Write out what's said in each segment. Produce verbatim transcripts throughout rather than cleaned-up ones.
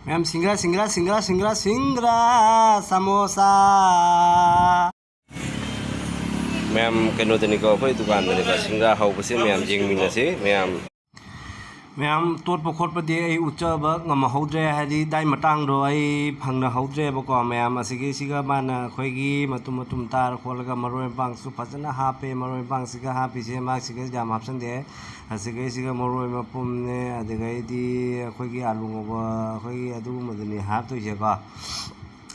ꯃꯌꯥꯝ ꯁꯤꯡꯒ꯭ꯔꯥ, ꯁꯤꯡꯒ꯭ꯔꯥ, ꯁꯤꯡꯒ꯭ꯔꯥ, ꯁꯤꯡꯒ꯭ꯔꯥ, ꯁꯤꯡꯒ꯭ꯔꯥ, ꯁꯃꯣꯁꯥ꯫ ꯃꯌꯥꯝ ꯀꯩꯅꯣꯗꯅꯤꯀꯣ, ꯑꯩꯈꯣꯏ ꯗꯨꯀꯥꯟꯗꯅꯤꯀꯣ, ꯁꯤꯡꯒ꯭ꯔꯥ ꯍꯧꯕꯁꯦ ꯃꯌꯥꯝ ꯌꯦꯡꯃꯤꯟꯅꯁꯤ꯫ ꯃꯌꯥꯝ, ꯃꯌꯥꯝ ꯇꯣꯠꯄ ꯈꯣꯠꯄꯗꯤ ꯑꯩ ꯎꯠꯆꯕ ꯉꯝꯍꯧꯗ꯭ꯔꯦ, ꯍꯥꯏꯗꯤ ꯗꯥꯏ ꯃꯇꯥꯡꯗꯣ ꯑꯩ ꯐꯪꯅꯍꯧꯗ꯭ꯔꯦꯕꯀꯣ꯫ ꯃꯌꯥꯝ ꯑꯁꯤꯒꯤꯁꯤꯒ ꯃꯥꯅ ꯑꯩꯈꯣꯏꯒꯤ ꯃꯇꯨꯝ ꯃꯇꯨꯝ ꯇꯥꯔ ꯈꯣꯠꯂꯒ ꯃꯔꯣꯏ ꯃꯄꯥꯡꯁꯨ ꯐꯖꯅ ꯍꯥꯞꯄꯦ꯫ ꯃꯔꯣꯏ ꯃꯄꯥꯡꯁꯤꯒ ꯍꯥꯞꯄꯤꯁꯦ ꯃꯥꯁꯤꯒ ꯌꯥꯝ ꯍꯥꯞꯆꯟꯗꯦ꯫ ꯑꯁꯤꯒꯩꯁꯤꯒ ꯃꯔꯣꯏ ꯃꯄꯨꯝꯅꯦ, ꯑꯗꯨꯗꯒꯤꯗꯤ ꯑꯩꯈꯣꯏꯒꯤ ꯑꯥꯂꯨ ꯉꯧꯕ, ꯑꯩꯈꯣꯏꯒꯤ ꯑꯗꯨꯒꯨꯝꯕꯗꯨꯅꯤ ꯍꯥꯞꯇꯣꯏꯁꯦꯀꯣ꯫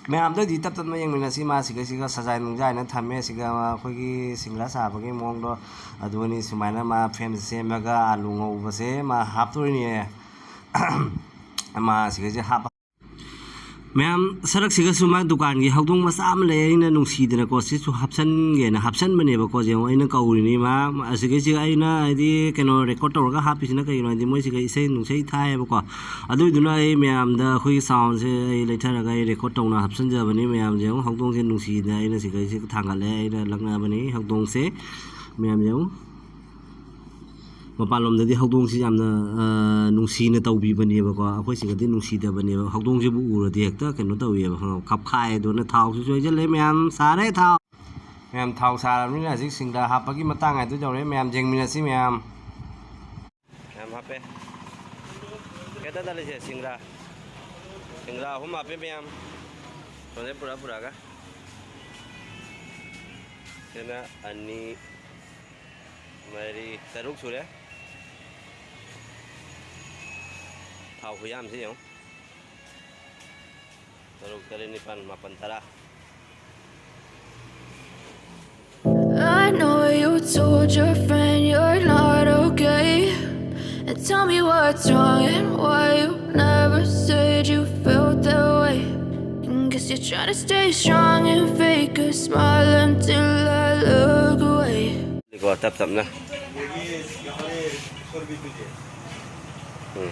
ꯃꯌꯥꯝꯗꯩꯗꯤ ꯇꯞ ꯇꯞꯅ ꯌꯦꯡꯃꯤꯟꯅꯁꯤ꯫ ꯃꯥ ꯁꯤꯒꯩꯁꯤꯒ ꯁꯖꯥꯏ ꯅꯨꯡꯖꯥꯏꯅ ꯊꯝꯃꯦ꯫ ꯁꯤꯒ ꯑꯩꯈꯣꯏꯒꯤ ꯁꯤꯡꯂꯥ ꯁꯥꯕꯒꯤ ꯃꯑꯣꯡꯗꯣ ꯑꯗꯨꯅꯤ꯫ ꯁꯨꯃꯥꯏꯅ ꯃꯥ ꯐ꯭ꯔꯦꯝꯁꯦ ꯁꯦꯝꯃꯒ ꯑꯥꯂꯨ ꯉꯧꯕꯁꯦ ꯃꯥ ꯍꯥꯞꯇꯣꯏꯅꯦ꯫ ꯃꯥ ꯁꯤꯒꯩꯁꯦ ꯍꯥꯞꯄ꯫ ꯃꯌꯥꯝ, ꯁꯔꯛꯁꯤꯒꯁꯨ ꯃꯥ ꯗꯨꯀꯥꯟꯒꯤ ꯍꯧꯗꯣꯡ ꯃꯆꯥ ꯑꯃ ꯂꯩ꯫ ꯑꯩꯅ ꯅꯨꯡꯁꯤꯗꯅꯀꯣ ꯁꯤꯁꯨ ꯍꯥꯞꯆꯟꯒꯦꯅ ꯍꯥꯞꯆꯟꯕꯅꯦꯕꯀꯣ꯫ ꯌꯦꯡꯉꯣ, ꯑꯩꯅ ꯀꯧꯔꯤꯅꯤ ꯃꯥ꯫ ꯑꯁꯤꯒꯩꯁꯤꯒ ꯑꯩꯅ ꯍꯥꯏꯗꯤ ꯀꯩꯅꯣ ꯔꯦꯀꯣꯔꯠ ꯇꯧꯔꯒ ꯍꯥꯞꯄꯤꯁꯤꯅ ꯀꯩꯒꯤꯅꯣ ꯍꯥꯏꯗꯤ ꯃꯣꯏꯁꯤꯒ ꯏꯁꯩ ꯅꯨꯡꯁꯩ ꯊꯥꯏꯌꯦꯕꯀꯣ꯫ ꯑꯗꯨꯏꯗꯨꯅ ꯑꯩ ꯃꯌꯥꯝꯗ ꯑꯩꯈꯣꯏꯒꯤ ꯁꯥꯎꯟꯁꯦ ꯑꯩ ꯂꯩꯊꯔꯒ ꯑꯩ ꯔꯦꯀꯣꯔꯠ ꯇꯧꯅ ꯍꯥꯞꯆꯤꯟꯖꯕꯅꯤ꯫ ꯃꯌꯥꯝꯁꯦ ꯌꯦꯡꯉꯣ, ꯍꯧꯗꯣꯡꯁꯦ ꯅꯨꯡꯁꯤꯗꯅ ꯑꯩꯅ ꯁꯤꯒꯩꯁꯦ ꯊꯥꯡꯒꯠꯂꯦ, ꯑꯩꯅ ꯂꯛꯅꯕꯅꯤ ꯍꯧꯗꯣꯡꯁꯦ꯫ ꯃꯌꯥꯝ ꯌꯦꯡꯉꯣ, ꯃꯄꯥꯟꯂꯣꯝꯗꯗꯤ ꯍꯧꯗꯣꯡꯁꯤ ꯌꯥꯝꯅ, ꯑ, ꯅꯨꯡꯁꯤꯅ ꯇꯧꯕꯤꯕꯅꯦꯕꯀꯣ, ꯑꯩꯈꯣꯏ ꯁꯤꯒꯗꯤ ꯅꯨꯡꯁꯤꯗꯕꯅꯦꯕ꯫ ꯍꯧꯗꯣꯡꯁꯤꯕꯨ ꯎꯔꯗꯤ ꯍꯦꯛꯇ ꯀꯩꯅꯣ ꯇꯧꯋꯦꯕ, ꯈꯪꯉꯕ? ꯈꯞꯈꯥꯏꯗꯣꯅ ꯊꯥꯎꯁꯤꯁꯨ ꯍꯩꯖꯤꯜꯂꯦ ꯃꯌꯥꯝ, ꯁꯥꯔꯦ ꯊꯥꯎ꯫ ꯃꯌꯥꯝ, ꯊꯥꯎ ꯁꯥꯔꯕꯅꯤꯅ ꯍꯧꯖꯤꯛ ꯁꯤꯡꯗ ꯍꯥꯞꯄꯒꯤ ꯃꯇꯥꯡ ꯍꯥꯏꯗꯨ ꯌꯧꯔꯦ꯫ ꯃꯌꯥꯝ ꯌꯦꯡꯃꯤꯟꯅꯁꯤ ꯃꯌꯥꯝ꯫ ꯃꯌꯥꯝ ꯍꯥꯞꯄꯦ꯫ ꯀꯩꯗ ꯆꯠꯂꯤꯁꯦ? ꯁꯤꯡꯒ꯭ꯔꯥ꯫ ꯁꯤꯡꯒ꯭ꯔꯥ ꯑꯍꯨꯝ ꯍꯥꯞꯄꯦ ꯃꯌꯥꯝ꯫ ꯁꯣꯝꯗꯩ ꯄꯨꯔꯛ ꯄꯨꯔꯛꯑꯒ꯫ ꯁꯤꯅ ꯑꯅꯤ, ꯃꯔꯤ, ꯇꯔꯨꯛ ꯁꯨꯔꯦ꯫ ꯊꯥꯎ ꯈꯨꯌꯥꯝꯁꯤ ꯌꯦꯡꯉꯨ꯫ ꯇꯔꯨꯛ, ꯇꯔꯦꯠ, ꯅꯤꯄꯥꯜ, ꯃꯥꯄꯜ, ꯇꯔꯥ꯫ I know you told your friend you're not okay. And tell me what's wrong and why you never said you felt that way. And guess you're trying to stay strong and fake a smile until I look away. ꯀꯣ, ꯇꯞ ꯇꯞꯅ꯫ ꯎꯝ꯫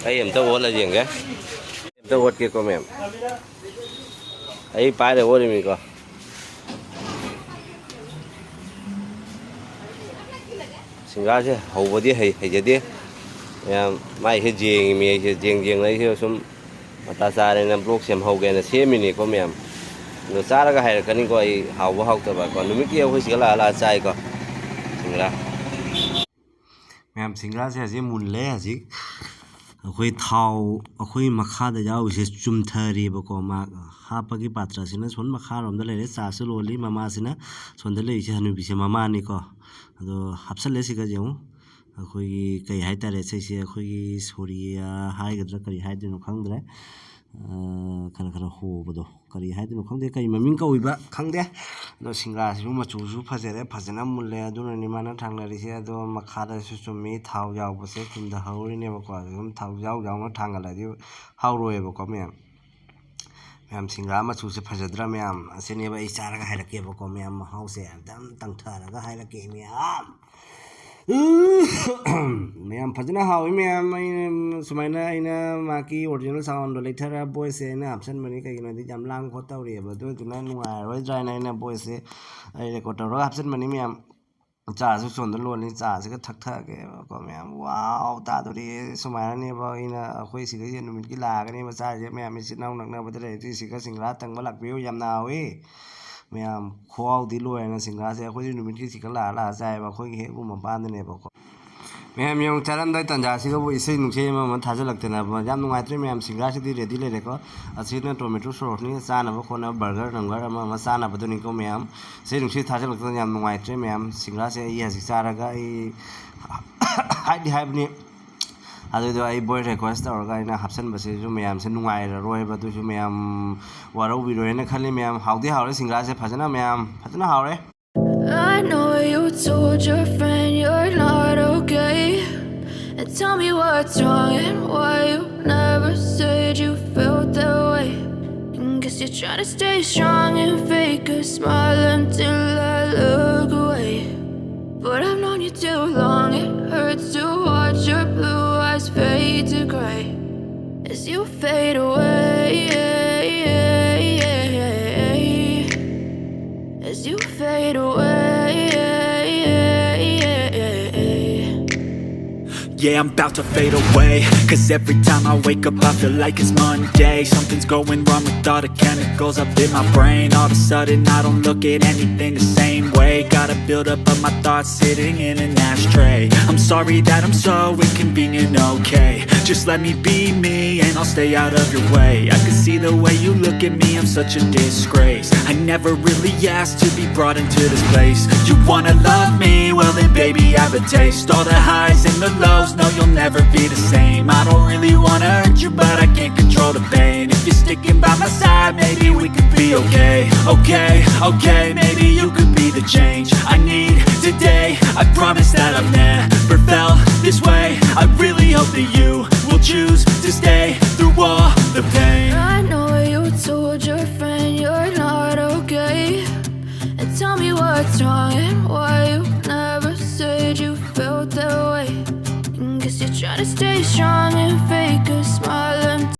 ꯑꯩ ꯑꯝꯇ ꯑꯣꯠꯂ ꯌꯦꯡꯒꯦ꯫ ꯑꯝꯇ ꯑꯣꯠꯀꯦꯀꯣ, ꯃꯦꯝ꯫ ꯑꯩ ꯄꯥꯏꯔ ꯑꯣꯠꯂꯤꯃꯤꯀꯣ꯫ ꯁꯤꯡꯒꯥꯁꯦ ꯍꯧꯕꯗꯤ ꯍꯩ ꯍꯩꯖꯗꯦ꯫ ꯃꯌꯥꯝ ꯃꯥꯏꯁꯦ ꯌꯦꯡꯉꯤꯃꯤ ꯑꯩꯁꯦ, ꯌꯦꯡ ꯌꯦꯡꯅ ꯑꯩꯁꯦ ꯁꯨꯝ ꯃꯇꯥ ꯆꯥꯔꯦꯅ ꯕ꯭ꯂꯣꯛ ꯁꯦꯝꯍꯧꯒꯦꯅ ꯁꯦꯝꯃꯤꯅꯤꯀꯣ ꯃꯌꯥꯝ꯫ ꯑꯗꯣ ꯆꯥꯔꯒ ꯍꯥꯏꯔꯛꯀꯅꯤꯀꯣ ꯑꯩ ꯍꯥꯎꯕ ꯍꯥꯎꯇꯕ ꯀꯣ꯫ ꯅꯨꯃꯤꯠꯀꯤ ꯑꯩꯈꯣꯏ ꯁꯤꯒ ꯂꯥꯛꯑ ꯂꯥꯛꯑ ꯆꯥꯏꯀꯣ ꯁꯤꯡꯒꯥ꯫ ꯃꯌꯥꯝ ꯁꯤꯡꯒꯥꯁꯦ ꯍꯧꯖꯤꯛ ꯃꯨꯜꯂꯦ꯫ ꯍꯧꯖꯤꯛ ꯑꯩꯈꯣꯏ ꯊꯥꯎ, ꯑꯩꯈꯣꯏ ꯃꯈꯥꯗ ꯌꯥꯎꯔꯤꯁꯦ ꯆꯨꯝꯊꯔꯤꯕꯀꯣ꯫ ꯃꯥ ꯍꯥꯞꯄꯒꯤ ꯄꯥꯇ꯭ꯔꯁꯤꯅ ꯁꯣꯝ ꯃꯈꯥꯔꯣꯝꯗ ꯂꯩꯔꯦ꯫ ꯆꯥꯁꯨ ꯂꯣꯜꯂꯤ꯫ ꯃꯃꯥꯁꯤꯅ ꯁꯣꯝꯗ ꯂꯩꯔꯤꯁꯦ ꯍꯅꯨꯕꯤꯁꯦ ꯃꯃꯥꯅꯤꯀꯣ꯫ ꯑꯗꯣ ꯍꯥꯞꯆꯜꯂꯦ ꯁꯤꯒ ꯌꯦꯡꯉꯨ꯫ ꯑꯩꯈꯣꯏꯒꯤ ꯀꯩ ꯍꯥꯏꯇꯥꯔꯦ, ꯁꯤꯁꯦ ꯑꯩꯈꯣꯏꯒꯤ ꯁꯣꯔꯤꯌꯥ ꯍꯥꯏꯒꯗ꯭ꯔꯥ ꯀꯔꯤ ꯍꯥꯏꯗꯣꯏꯅꯣ ꯈꯪꯗ꯭ꯔꯦ꯫ ꯑ, ꯈꯔ ꯈꯔ ꯍꯣꯕꯗꯣ, ꯀꯔꯤ ꯍꯥꯏꯗꯣꯏꯅꯣ ꯈꯪꯗꯦ, ꯀꯔꯤ ꯃꯃꯤꯡ ꯀꯧꯏꯕ ꯈꯪꯗꯦ꯫ ꯑꯗꯣ ꯁꯤꯡꯒꯥꯁꯤꯁꯨ ꯃꯆꯨꯁꯨ ꯐꯖꯔꯦ, ꯐꯖꯅ ꯃꯨꯜꯂꯦ꯫ ꯑꯗꯨꯅꯅꯤ ꯃꯥꯅ ꯊꯥꯡꯅꯔꯤꯁꯦ꯫ ꯑꯗꯣ ꯃꯈꯥꯗꯁꯨ ꯆꯨꯝꯃꯤ, ꯊꯥꯎ ꯌꯥꯎꯕꯁꯦ ꯊꯨꯝꯗꯍꯧꯔꯤꯅꯦꯕꯀꯣ꯫ ꯑꯗꯨꯝ ꯊꯥꯎ ꯌꯥꯎ ꯌꯥꯎꯅ ꯊꯥꯡꯒꯠꯂꯗꯤ ꯍꯥꯎꯔꯣꯏꯕꯀꯣ ꯃꯌꯥꯝ꯫ ꯃꯌꯥꯝ, ꯁꯤꯡꯒꯥ ꯃꯆꯨꯁꯦ ꯐꯖꯗ꯭ꯔꯥ ꯃꯌꯥꯝ? ꯑꯁꯤꯅꯦꯕ ꯑꯩ ꯆꯥꯔꯒ ꯍꯥꯏꯔꯛꯀꯦꯕꯀꯣ ꯃꯌꯥꯝ, ꯃꯍꯥꯎꯁꯦ ꯑꯝꯇꯪ ꯇꯪꯊꯔꯒ ꯍꯥꯏꯔꯛꯀꯦ ꯃꯌꯥꯝ꯫ ꯃꯌꯥꯝ, ꯐꯖꯅ ꯍꯥꯎꯋꯤ ꯃꯌꯥꯝ꯫ ꯑꯩꯅ ꯁꯨꯃꯥꯏꯅ, ꯑꯩꯅ ꯃꯥꯒꯤ ꯑꯣꯔꯤꯖꯤꯅꯦꯜ ꯁꯥꯎꯟꯗꯣ ꯂꯩꯊꯔ ꯚꯣꯏꯁꯁꯦ ꯑꯩꯅ ꯍꯥꯞꯆꯤꯟꯕꯅꯤ꯫ ꯀꯩꯒꯤꯅꯣꯗꯤ ꯌꯥꯝ ꯂꯥꯡ ꯈꯣꯠ ꯇꯧꯔꯤꯑꯕ, ꯑꯗꯨꯗꯨꯅ ꯅꯨꯡꯉꯥꯏꯔꯔꯣꯏꯗ꯭ꯔꯥ ꯍꯥꯏꯅ ꯑꯩꯅ ꯚꯣꯏꯁꯁꯦ ꯑꯩ ꯔꯦꯀꯣꯔꯠ ꯇꯧꯔꯒ ꯍꯥꯞꯆꯤꯟꯕꯅꯤ ꯃꯌꯥꯝ꯫ ꯆꯥꯁꯨ ꯁꯣꯝꯗ ꯂꯣꯜꯂꯤ, ꯆꯥꯁꯤꯒ ꯊꯛꯊꯒꯦꯕꯀꯣ ꯃꯌꯥꯝ꯫ ꯋꯥꯎ ꯇꯥꯗꯣꯔꯤ꯫ ꯁꯨꯃꯥꯏꯅꯅꯦꯕ ꯑꯩꯅ ꯑꯩꯈꯣꯏ ꯁꯤꯒ ꯅꯨꯃꯤꯠꯀꯤ ꯂꯥꯛꯑꯒꯅꯦꯕ ꯆꯥꯔꯤꯁꯦ ꯃꯌꯥꯝ꯫ ꯏꯆꯤꯟ ꯏꯅꯥꯎ ꯅꯛꯅꯕꯗ ꯂꯩꯔꯗꯤ ꯁꯤꯒ ꯁꯤꯡꯒꯔꯥ ꯇꯪꯕ ꯂꯥꯛꯄꯤꯌꯨ꯫ ꯌꯥꯝꯅ ꯍꯥꯎꯋꯤ ꯃꯌꯥꯝ꯫ ꯈꯨꯍꯥꯎꯗꯤ ꯂꯣꯏꯔꯦꯅ ꯁꯤꯡꯒꯔꯥꯁꯦ꯫ ꯑꯩꯈꯣꯏꯗꯤ ꯅꯨꯃꯤꯠꯀꯤ ꯁꯤꯒ ꯂꯥꯛꯑ ꯂꯥꯛꯑ ꯆꯥꯏꯌꯦꯕ, ꯑꯩꯈꯣꯏꯒꯤ ꯍꯦꯛ ꯎ ꯃꯄꯥꯟꯗꯅꯦꯕꯀꯣ꯫ ꯃꯌꯥꯝ ꯌꯦꯡꯉꯨ, ꯆꯥꯔꯝꯗꯥꯏ ꯇꯥꯟꯖꯥꯁꯤꯗꯕꯨ ꯏꯁꯩ ꯅꯨꯡꯁꯩ ꯑꯃ ꯑꯃ ꯊꯥꯖꯤꯜꯂꯛꯇꯅꯕ꯫ ꯌꯥꯝ ꯅꯨꯡꯉꯥꯏꯇ꯭ꯔꯦ ꯃꯌꯥꯝ, ꯁꯤꯡꯒꯔꯥꯁꯤꯗꯤ ꯔꯦꯗꯤ ꯂꯩꯔꯦꯀꯣ꯫ ꯑꯁꯤꯅ ꯇꯣꯃꯦꯇꯣ ꯁꯣꯁꯅꯤ, ꯆꯥꯅꯕ ꯈꯣꯠꯅꯕ ꯕꯔꯒꯔ ꯅꯪꯒꯔ ꯑꯃ ꯑꯃ ꯆꯥꯅꯕꯗꯨꯅꯤꯀꯣ ꯃꯌꯥꯝ꯫ ꯏꯁꯩ ꯅꯨꯡꯁꯩ ꯊꯥꯖꯤꯜꯂꯛꯇꯅ ꯌꯥꯝ ꯅꯨꯡꯉꯥꯏꯇ꯭ꯔꯦ ꯃꯌꯥꯝ꯫ ꯁꯤꯡꯒꯔꯥꯁꯦ ꯑꯩ ꯍꯧꯖꯤꯛ ꯆꯥꯔꯒ ꯑꯩ ꯍꯥꯏꯗꯤ ꯍꯥꯏꯕꯅꯤ, ꯑꯗꯨꯗꯣ ꯑꯩ ꯚꯣꯏꯁ ꯔꯤꯀ꯭ꯋꯦꯁ ꯇꯧꯔꯒ ꯑꯩꯅ ꯍꯥꯞꯆꯤꯟꯕꯁꯤꯁꯨ ꯃꯌꯥꯝꯁꯦ ꯅꯨꯡꯉꯥꯏꯔꯔꯣꯏꯕ꯫ ꯑꯗꯨꯁꯨ ꯃꯌꯥꯝ ꯋꯥꯔꯧꯕꯤꯔꯣꯏꯅ ꯈꯜꯂꯤ ꯃꯌꯥꯝ꯫ ꯍꯥꯎꯗꯤ ꯍꯥꯎꯔꯦ ꯁꯤꯡꯒꯔꯥꯁꯦ, ꯐꯖꯅ ꯃꯌꯥꯝ, ꯐꯖꯅ ꯍꯥꯎꯔꯦ꯫ I know you told your friend you're not okay. And tell me what's wrong and why you never said you felt that way. And guess you're trying to stay strong and fake a smile until I look away. But I've known you too long, it hurts to watch your blue eyes fade to gray as you fade away. As you fade away. Yeah, I'm about to fade away. Cause every time I wake up, I feel like it's Monday. Something's going wrong with all the chemicals up in my brain. All of a sudden, I don't look at anything the same way. Gotta build up of my thoughts sitting in an ashtray. I'm sorry that I'm so inconvenient, okay? Just let me be me and I'll stay out of your way. I can see the way you look at me, I'm such a disgrace. I never really asked to be brought into this place. You wanna love me? Well then, baby, have a taste. All the highs and the lows, no, you'll never be the same. I don't really wanna hurt you, but I can't control the pain. If you're sticking by my side, maybe we could be okay. Okay, okay, maybe you could be the change I need today. I promise that I've never felt this way. I really hope that you will choose to stay through all the pain. I know you told your friend you're not okay. And tell me what's wrong and why you never said you felt that way. And guess you're trying to stay strong and fake